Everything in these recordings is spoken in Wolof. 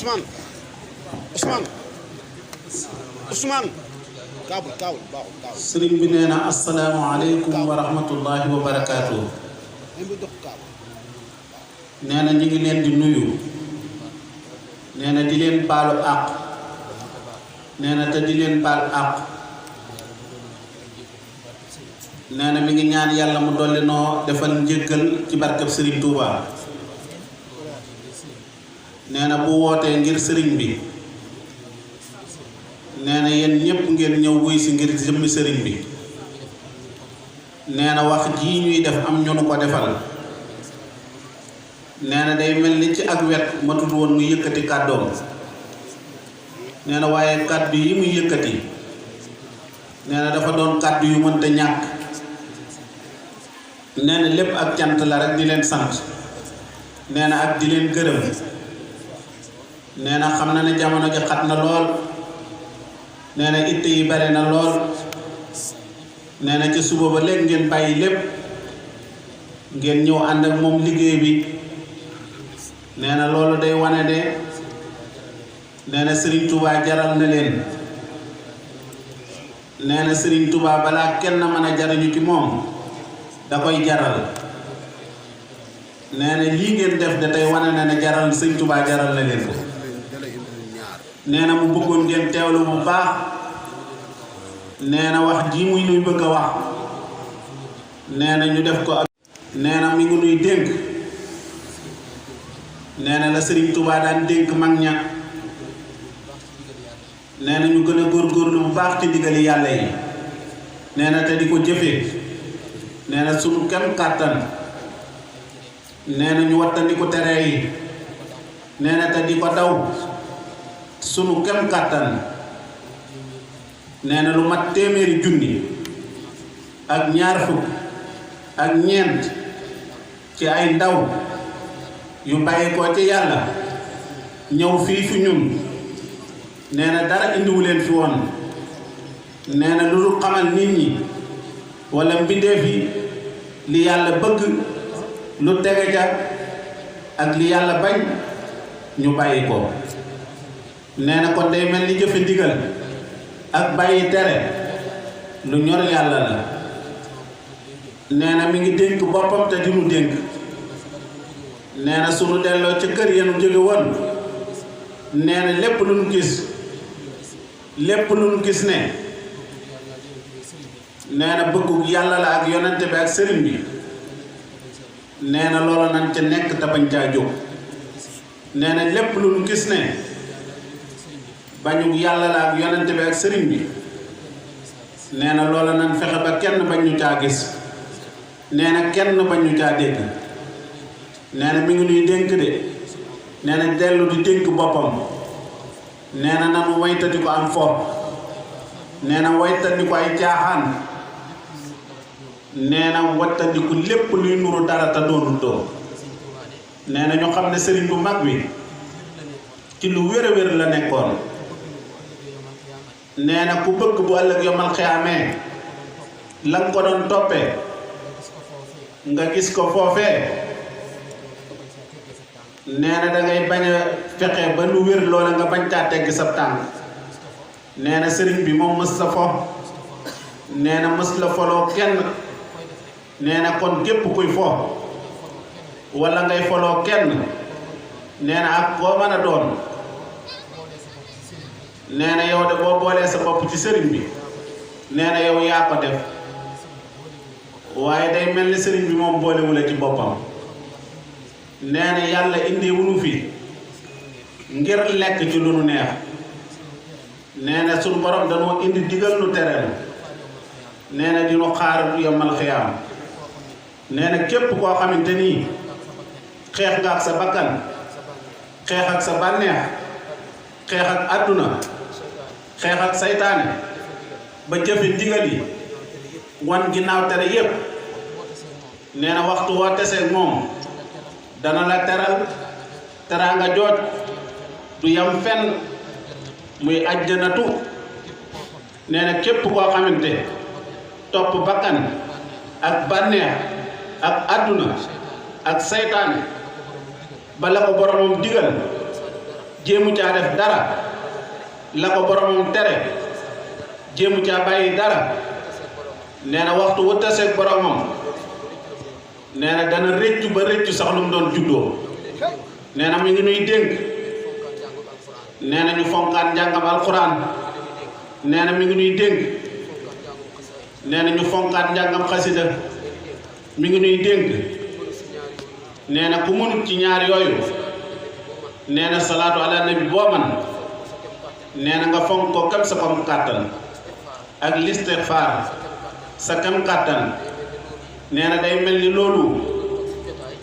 Ousmane Ousmane Ousmane kaabul baaxul sëriñ bi nee na asalaamaaleykum wa rahmatullahi wa barakaatu. nee na ñu ngi leen di nuyu. nee na di leen baalu àq. nee na te di leen baal àq. nee na mi ngi ñaan yàlla mu dolli noo defal njéggal ci barkeb sëriñ Touba. nee na bu wootee ngir sëriñ bi. nee na yéen ñépp ngeen ñëw wuy si ngir jëmmi sëriñ bi. nee na wax jii ñuy def am ñu nu ko defal. nee na day mel ni ci ak wet matut woon mu yëkkati kàddoom. nee na waaye kàddu yi muy yëkkati. nee na dafa doon kàddu yu mënta ñàkk. nee na lépp ak cant la rek di leen sant. nee na ak di leen gërëm. nee na xam na ne jamono ji xat na lool. nee na itte yi bare na lool. nee na ci suba ba léegi ngeen bàyyi lépp ngeen ñëw ànd ak moom liggéey bi. nee na loolu day wane de nee na Serigne Touba jaral na leen. nee na Serigne Touba balaa kenn mën a jariñu ci moom da koy jaral. nee na lii ngeen def de tey wane na ne jaral Serigne Touba jaral na leen ko. nee na mu bëggoon ngeen teewlu bu baax. nee na wax ji muy nuy bëgg a wax. nee na ñu def ko ak. nee na mi ngi nuy dénk. nee na la Serigne Touba daan dénk mag ña. nee na ñu gën a góorgóorlu bu baax ci ndigali yàlla yi. nee na te di ko jëfee. nee na sunu kem kàttan. nee na ñu wattandiku tere yi. nee na te di ko daw. sunu kem kàttan. nee na lu mat téeméeri junni ak ñaar fukk ak ñeent ci ay ndaw yu bàyyi ko ci yàlla ñëw fii fi ñun. nee na dara indiwu leen fi woon. nee na lu dul xamal nit ñi walla mbindeef yi li yàlla bëgg lu tege ca ak li yàlla bañ ñu bàyyi ko. nee na kon day mel ni jëfe ndigal ak bàyyi tere lu ñor yàlla la. nee na mi ngi dénk boppam te di nu dénk. nee na sunu delloo ca kër yenu jóge woon. nee na lépp lu nu gis ne nee na bëggu yàlla la ak yonente bi ak sëriñ bi. nee na loola nañ ca nekk te bañ caa jóg. nee na lépp lu nu gis ne bañu yàlla la ak yonente bi ak sëriñ bi. nee na loola nañ fexe ba kenn bañ ñu caa gis. nee na kenn bañ ñu caa dégg. nee na mi ngi nuy dénk de. nee na dellu di dénk boppam. nee na nanu waytati ko am fo. nee na waytati ko ay caaxaan. nee na wattandiku lépp luy nuru dara te doonul doo. nee na ñu xam ne sëriñ bu mag bi ci lu wér a wér la nekkoon. nee na ku bëgg bu ëllëg yomal xiyaamee la nga ko doon toppee nga gis ko foofee. nee na dangay bañ a fexe ba lu wér loola nga bañ caa tegg sa tànk. nee na sëriñ bi moom mës la fo. nee na mës la foloo kenn. nee na kon képp kuy fo walla ngay foloo kenn. nee na ak koo mën a doon. nee na yow de boo boolee sa bopp ci sëriñ bi. nee na yow yaa ko def. waaye day mel ni sëriñ bi moom boolewula ci boppam. nee na yàlla indi wunu fi ngir lekk ci lu nu neex. nee na sunu borom dañoo indi digal nu tere. nee na dinu xaar yomal xiyaam. nee na képp koo xamante nii xeex nga ak sa bakkan, xeex ak sa bànneex, xeex ak àdduna, xeex ak saytaane ba jëfe ndigal yi wan ginnaaw tere yépp. nee na waxtu woo tesee moom dana la teral teraanga jooj du yam fenn muy ajjanatu. nee na képp koo xamante topp bakkan ak bànneex ak àdduna ak saytaane bala ko boromam digal jéemu caa def dara la ko boromam tere jéemu caa bàyyi dara nee na waxtu wu taseeg boromam nee na dana rëccu ba rëccu sax lu mu doon juddoo nee na mi ngi nuy dénk nee na ñu fonkaat njàngam alxuraan nee na mi ngi nuy dénk nee na ñu fonkaat njàngam xasida mi ngi nuy dénk nee na ku mënut ci ñaar yooyu nee na salaatu ala nabi boo man nee na nga fonk ko kam sa kam kàttan ak listixfaar sa kam kàttan nee na day mel ni loolu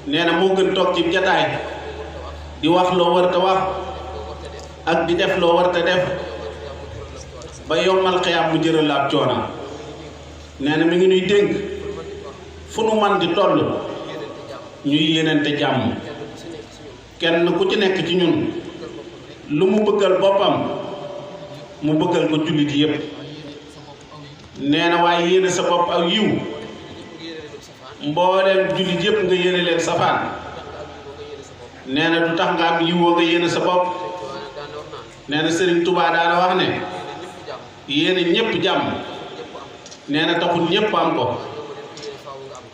nee na moo gën toog ci jataay di wax loo war te wax ak di def loo war te def ba yombal xiyaam mu jëral la ab coona nee na mi ngi nuy dénk fu nu man di toll ñuy yéenante jàmm kenn ku ci nekk ci ñun lu mu bëggal boppam mu bëggal ko jullit yépp nee na waaye yéene sa bopp ak yiw mbooleem jullit yépp nga yéene leen safaan nee na du tax nga am yiwoo nga yéene sa bopp nee na Sëriñ Tuubaa daana wax ne yéene ñépp jàmm nee na taxul ñépp am ko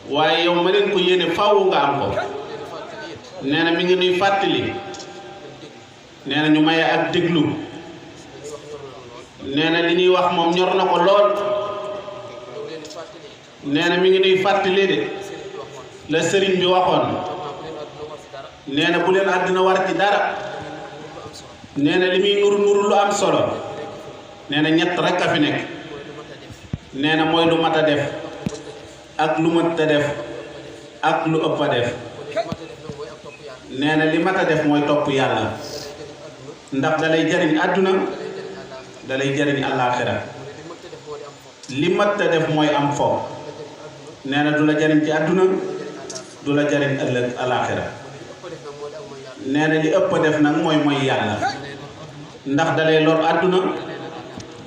waaye yow ma leen ko yéene faaw nga am ko nee na mi ngi nuy fàttali nee na ñu maye ak déglu nee na li ñuy wax moom ñor na ko lool nee na mi ngi nuy fàttali de la sëriñ bi waxoon nee na bu leen àddina war ci dara nee na li muy nuru nuru lu am solo nee na ñett rek a fi nekk nee na mooy lu mat a def ak lu mat a def ak lu ëpp a def nee na li mat a def mooy topp yàlla ndax dalay jariñ àdduna dalay jariñ àllaaxira li mat a def mooy am fo nee na du la jariñ ci àdduna du la jariñ ëllëg àllaaxira nee na li ëpp a def nag mooy yàlla ndax dalay lor àdduna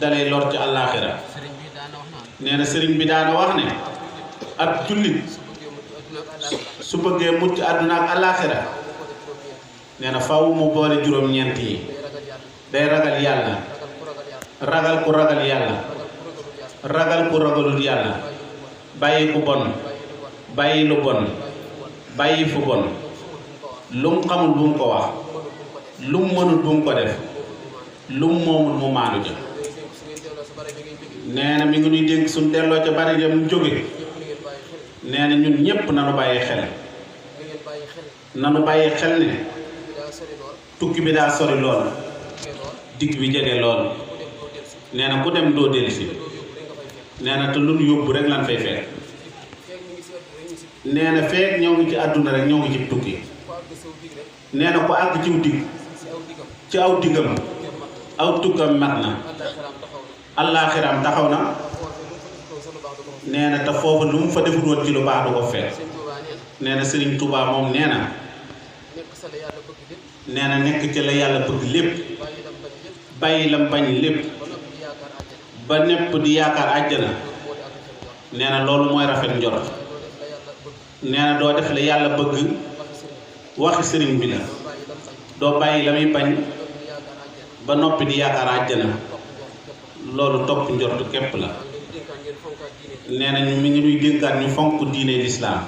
dalay lor ci àllaaxira nee na sëriñ bi daana wax ne ab jullit su bëggee mucc àdduna ak àllaaxira nee na faw mu boole juróom-ñeent yi day ragal yàlla ragal ku ragal yàlla ragal ku ragalul yàlla bàyyi ku bon bàyyi lu bon bàyyi fu bon lu mu xamul bu mu ko wax lu mu mënul bu mu ko def lu mu moomul mu maanu ja nee na mi ngi nuy dénk suñ delloo ca bari ja mu jóge nee na ñun ñépp nanu bàyyi xel nanu bàyyi xel ne tukki bi daa sori lool digg bi jege lool nee na ku dem doo dellusi nee na te lu nu yóbbu rek lan fay fekk nee na feek ñoo ngi ci àdduna rek ñoo ngi ci tukki nee na ku àgg ciw digg ci aw diggam aw tukkam mat na àllaaxiraam taxaw na nee na te foofu lu mu fa defut woon ci lu baax du ko fekk nee na Sëriñ Tuubaa moom nee na nekk ci la yàlla bëgg lépp bàyyi lam bañ lépp ba népp di yaakaar àjjana nee na loolu mooy rafet njort nee na doo def la yàlla bëgg waxi sëriñ bi la doo bàyyi la muy bañ ba noppi di yaakaar àjjana loolu topp njort képp la nee na ñu mi ngi nuy dénkaat ñu fonk diine lislaam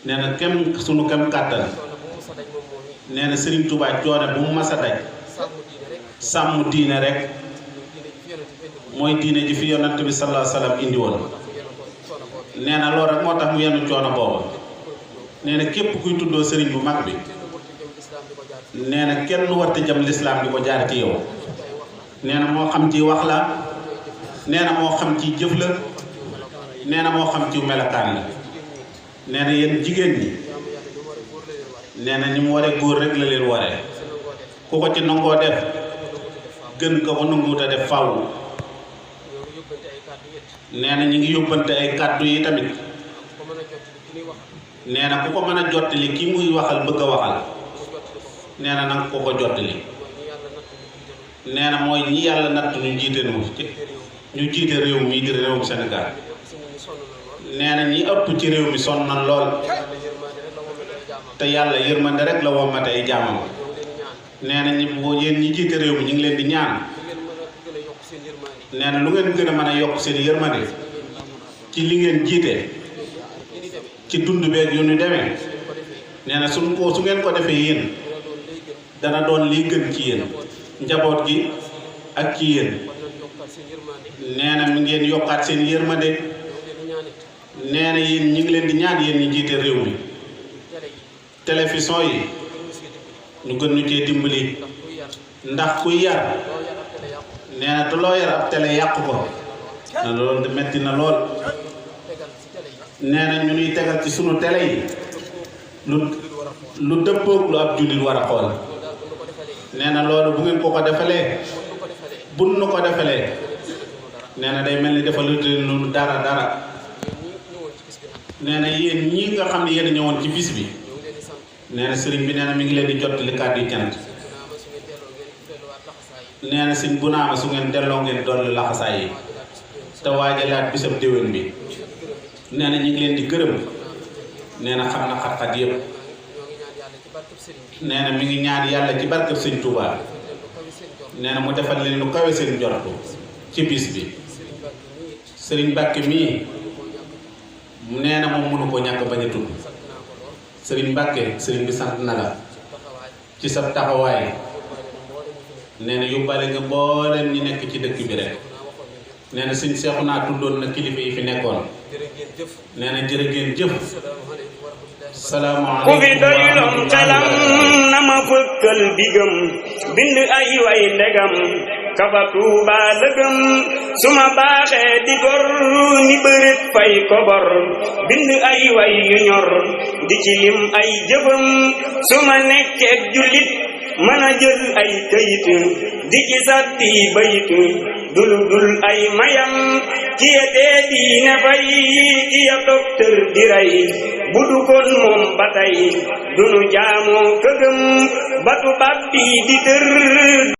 nee na kem sunu kem kàttan nee na Sëriñ Tuubaa coone bu mu mas a daj sàmm diine rek mooy diine ji fi yonent bi sallallahu alayhi wa sallam indi woon nee na loolu rek moo tax mu yenu coono boobu nee na képp kuy tuddoo sëriñ bu mag bi nee na kenn warta jëm lislaam di ko jaar ci yow nee na moo xam ci wax la nee na moo xam ci jëf la nee na moo xam ci melokaan la nee na yéen jigéen ñi nee na ni mu waree góor rek la leen waree ku ko ci nangoo def gën ko ko nanguwut a def faw nee na ñu ngi yóbbante ay kàddu yi tamit nee na ku ko mën a jottali ki muy waxal bëgg a waxal nee na nanga ko ko jottali nee na mooy ñi yàlla natt ñu jiite ñu jiite réew mi di réewum Sénégal nee na ñi ëpp ci réew mi sonn na lool te yàlla yërmande rek la wommate ay jaamam nee na ñi boo yéen ñi jiite réew mi ñu ngi leen di ñaan nee na lu ngeen gën a mën a yokk seen yërmande ci li ngeen jiite ci dund beeg yu ñu demee nee na su ngeen ko defee yéen dana doon lii gën ci yéen njaboot gi ak ci yéen nee na mi ngeen yokkaat seen yërmande nee na yéen ñi ngi leen di ñaan yéen ñi jiite réew mi télévision yi ñu gën ñu cee dimbali ndax kuy yar nee na te loo yar ab télé yàq ko na loolu de metti na lool nee na ñu nuy tegal ci sunu télé yi lu dëppoog lu ab jullit war a xool nee na loolu bu ngeen ko defalee bun nu ko defalee nee na day mel ni defalu lu dara nee na yéen ñii nga xam ne yéen a ñëwoon ci bis bi nee na sëriñ bi nee na mi ngi leen di jottali kàddu yi cant nee na sëñ bu naama su ngeen delloo ngeen dolli laxasaay yi te waajalaat bisab déwén bi nee na ñu ngi leen di gërëm nee na xam na xat-xat yëpp nee na mi ngi ñaan yàlla ci barkeb sëñ Touba nee na mu defal leen lu kawe seen jortu ci bis bi sëriñ Mbàkke mii nee na moom mënu ko ñàkk bañ a tudd sëriñ Mbàkke sëriñ bi sant na la ci sa taxawaay nee na yóbbaale nga mboolem ñi nekk ci dëkk bi rek nee na sëñ Seexu naa tuddoon na kilifa yi fi nekkoon nee na jërë ngeen jëf salaamaaleykum ku fi doyloon xelam na ma fëkkal bigam bind ay way ndegam kafa Tuuba lëgëm su ma baaxee di gor ni bërit fay ko bor bind ay way yu ñor di ci lim ay jëfam su ma nekkee jullit mën a jël ay këyit di ci sàtti bayit dul ay mayam ki ya dee diine fay ki ya docteur di rey bu du kon moom ba tey dunu jaamoo këgëm batu bàppi di tër